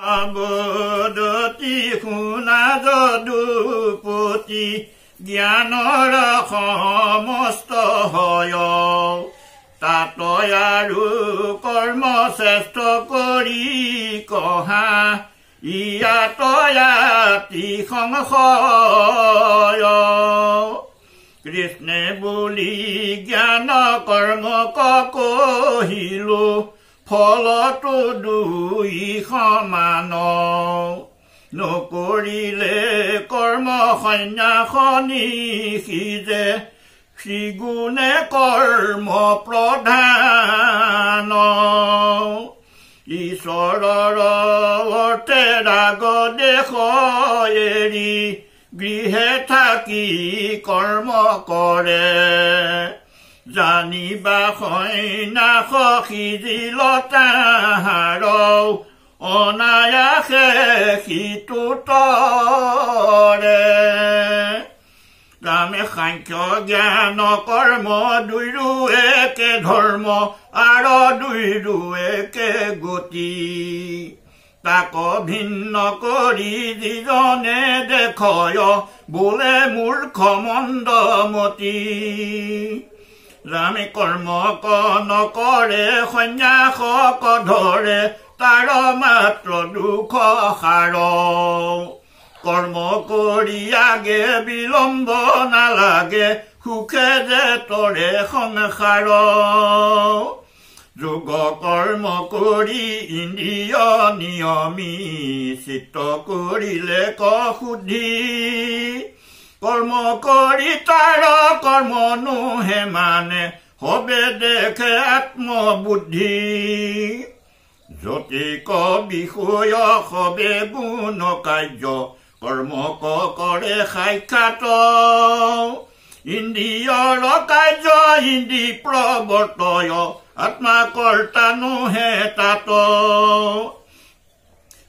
বদতি শুনা যদুপতি জ্ঞানৰ সমস্ত হয়, তাত আৰু কৰ্ম শ্ৰেষ্ঠ কৰি কহা ইয়াত আতি সংশয়। কৃষ্ণে বুলি জ্ঞান কৰ্ম কহিলো, ফলতো দুই সমান। নকৰিলে কৰ্ম সন্যাস নিসিজে, শ্ৰীগুণে কৰ্ম প্ৰধান। ঈশ্বৰৰ অৰ্থে ৰাগ দেশ এৰি গৃহে থাকি কৰ্ম কৰে, জানিবা সন্যাস সিজিল তাহাৰ অনায়াসে সিটো তৰে। ৰামে সাংখ্য জ্ঞান কৰ্ম দুইৰো একে ধৰ্ম, আৰু দুইৰো একে গতি। তাক ভিন্ন কৰি যিজনে দেখয়, বোলে মূৰ্খ মন্দমতি। ৰামে কৰ্ম নকৰে সন্যাস ধৰে, তাৰ মাত্ৰ দুখ সাৰ। কৰ্ম কৰি আগে বিলম্ব নালাগে, সুখে যে তৰে সংসাৰ। যোগ কৰ্ম কৰি ইন্দ্ৰিয় নিয়মি চিত্ত কৰিলে ক শুদ্ধি। কৰ্ম কৰি তাৰ কৰ্ম নোহে মানে, হবে দেখে আত্মবুদ্ধি। যতিক বিষয় সবে গুণ কাৰ্য, কৰ্ম কৰে সাক্ষাৎ। ইন্দ্ৰিয়ৰ কাৰ্য ইন্দ্ৰি প্ৰৱৰ্তয়, আত্মা কৰ্তা নোহে তাত।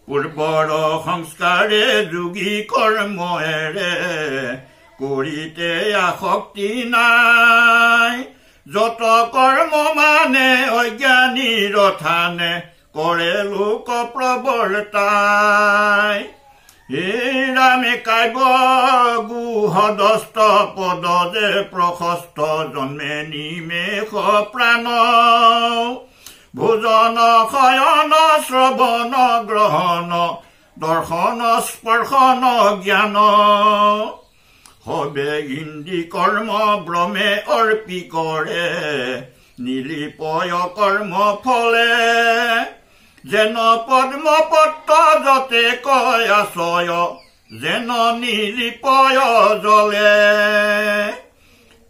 পূৰ্বৰ সংস্কাৰে যোগী কৰ্ম এৰে, কৰিতে আসক্তি নাই। যত কৰ্ম মানে অজ্ঞানীৰ থানে, কৰে লোক প্ৰৱৰ্তাই। হে ৰামে কাব্য গুহদস্ত পদ যে প্ৰশস্ত, জন্মে নিমেষ প্ৰাণ। ভোজন শয়ন শ্ৰৱণ গ্ৰহণ, দৰ্শন স্পৰ্শন জ্ঞান। হবে ইন্দ্ৰি কৰ্ম ব্ৰহ্মে অৰ্পি কৰে, নিলিপয় কৰ্ম ফলে। যেন পদ্মপত্ৰ যতে কয় আচয়, যেন নিলিপয় জলে।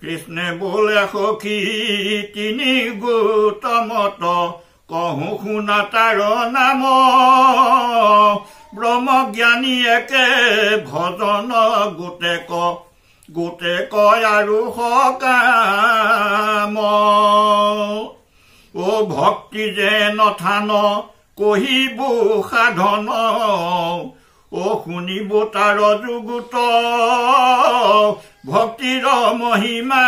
কৃষ্ণে বোলে সখী তিনি গোতমত, কহো শুনা তাৰ নাম। ব্ৰহ্মজ্ঞানী একে ভজন গোটেক গোটে কয় আৰু সকাম। অ ভক্তি যেন থান কহিব সাধন, অ শুনিব তাৰ যুগুত। ভক্তিৰ মহিমা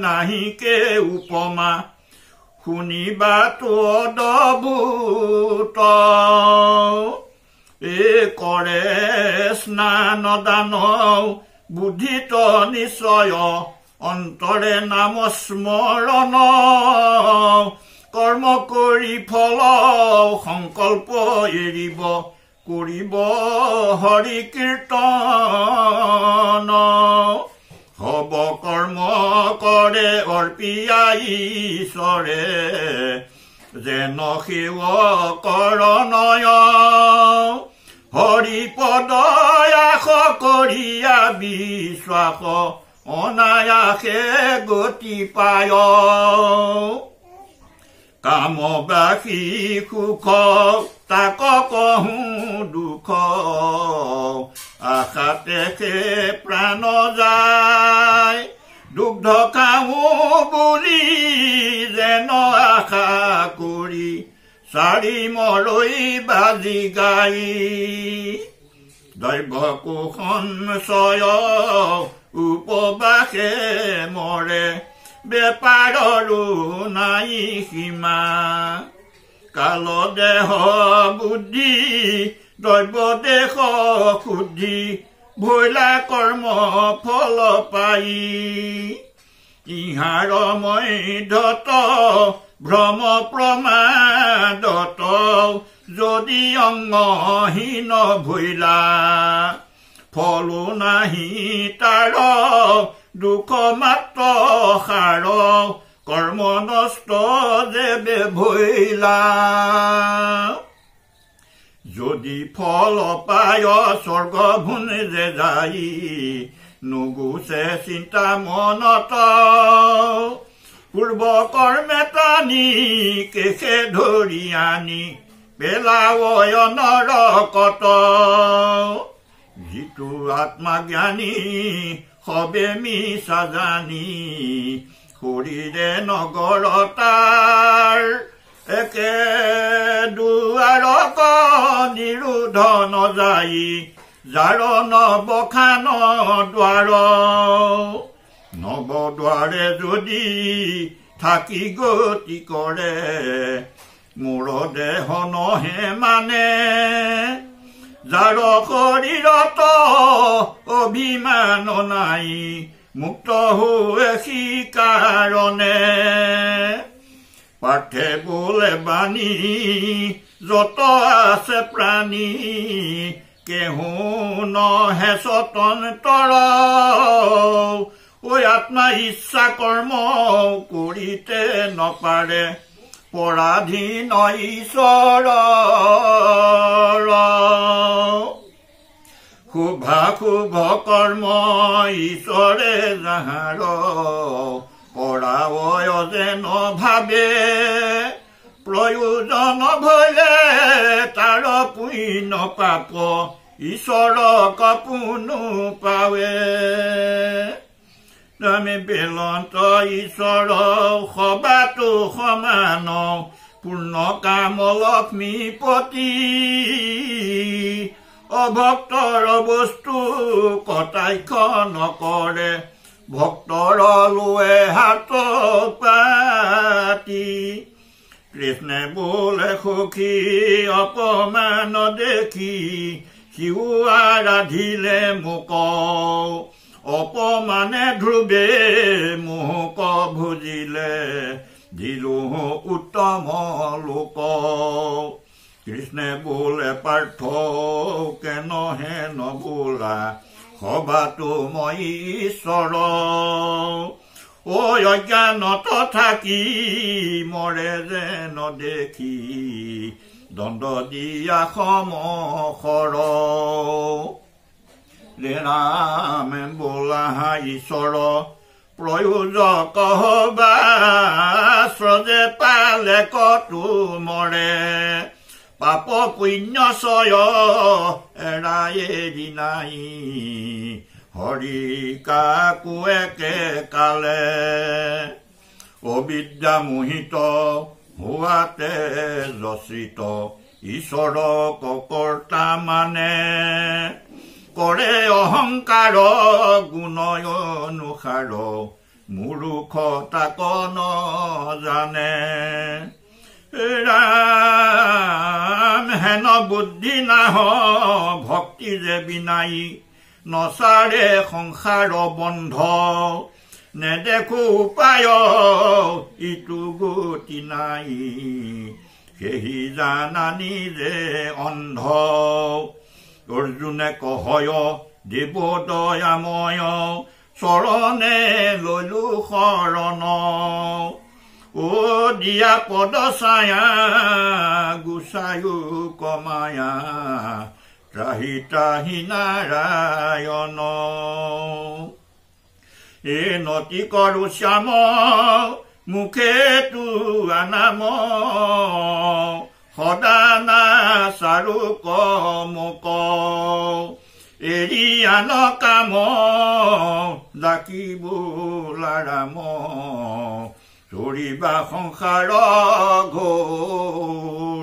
নাহিকে উপমা, শুনিবা তো অদ্ভুত। এ কৰে স্নান দান বুদ্ধিত নিশ্চয়, অন্তৰে নাম স্মৰণ। কৰ্ম কৰি ফল সংকল্প এৰিব, কৰিব হৰি কীৰ্তন। হব কৰ্ম কৰে অৰ্পিয়া ঈশ্বৰে, যেন শিৱ কৰণয়। হৰি পদ আশ কৰিয়া বিশ্বাস, অনায়াসে গতি পায়। কামবাসী সুখ তাক কহো দুখ, আশাতে সে প্ৰাণ যায়। দুগ্ধ খাওঁ বুলি যেন আশা কৰি, চাৰি মৰৈ বাজি গাই। দৈৱ কুসঞ্চয় উপবাসে মৰে, বেপাৰৰো নাই সীমা। কাল দেহ বুদ্ধি দৈৱ দেশ শুদ্ধি ভৈলা কৰ্ম ফল পাই। ইহাৰ মধ্যত ভ্ৰম প্ৰমাদত যদি অঙ্গহীন ভৈলা, ফলো নাহি তাৰ দুখ মাত্ৰ সাৰ, কৰ্ম নষ্ট যেবে ভৈলা। যদি ফল পায় স্বৰ্গ ভুঞ্জে যাই, নুগুচে চিন্তা মনত, পূৰ্ব কৰ্মে টানি কেশে ধৰি আনি পেলাৱয় নৰকত। যিটো আত্মজ্ঞানী সবে মিছা জানি, শৰীৰে নগৰ তাৰ, একে দুৱাৰক নিৰোধ নযাই, যাৰ নবখান দ্বাৰ। নৱদ্বাৰে যদি থাকি গতি কৰে, মোৰ দেহ নহে মানে, যাৰ শৰীৰত অভিমান নাই, মুক্ত হোৱে সি কাৰণে। পাৰ্থে বোলে বাণী যত আছে প্ৰাণী, কেহো নহে স্বতন্ত্ৰ, ঐ আত্মা ইচ্ছা কৰ্ম কৰিতে নপাৰে, পৰাধীন ঈশ্বৰ। শুভাশুভ কৰ্ম ঈশ্বৰে যাহাৰ, কৰাৱয় যেন ভাবে, প্ৰয়োজন ভৈলে তাৰ পুণ্য পাপ, ঈশ্বৰক পুনু পাৱে। আমি বেলন্ত ঈশ্বৰ সবাতো সমান, পূৰ্ণ কাম লক্ষ্মীপতি, অভক্তৰ বস্তু কটাক্ষ নকৰে, ভক্তৰ লোৱে হাত পাতি। কৃষ্ণে বোলে সখী অপমান দেখি, সিও আৰাধিলে মোক, অপমানে ধ্ৰুৱে মোক ভুজিলে, দিলো উত্তম লোক। কৃষ্ণে বোলে পাৰ্থ কেনহে নবোলা, সবাতো মই ঈশ্বৰ, ঐ অজ্ঞানত থাকি মৰে যেন দেখি, দণ্ড দিয়া সমসৰ। ৰাম বোলা ঈশ্বৰ প্ৰয়োজক হবা, স্ৰজে পালে কতো মৰে, পাপ পুণ্য চয় এৰাই নাই, হৰি কাকো একে কালে। অবিদ্যা মোহিত হোৱাতে যচিত, ঈশ্বৰক কৰ্তা মানে, কৰে অহংকাৰ গুণ অনুসাৰ, মূৰ্খ তাক নজানে। ৰাম হেন বুদ্ধি নাহ ভক্তি যে বিনাই, নচাৰে সংসাৰ বন্ধ, নেদেখো উপায় ইটো গতি নাই, সেহি জানা নিজে অন্ধ। অৰ্জুনে কহয় দেৱ দয়াময়, চৰণে ললো শৰণ, ও দিয়া পদ ছায়া গুচায়ো কমায়া, ত্ৰাহি ত্ৰাহি নাৰায়ণ। এ নতি কৰো শ্যাম মুখে তোৱা নাম, সদা নাচাৰো কমক, এৰি আন কাম ডাকিব ৰাম, চৰিবা সংসাৰ ঘোৰ।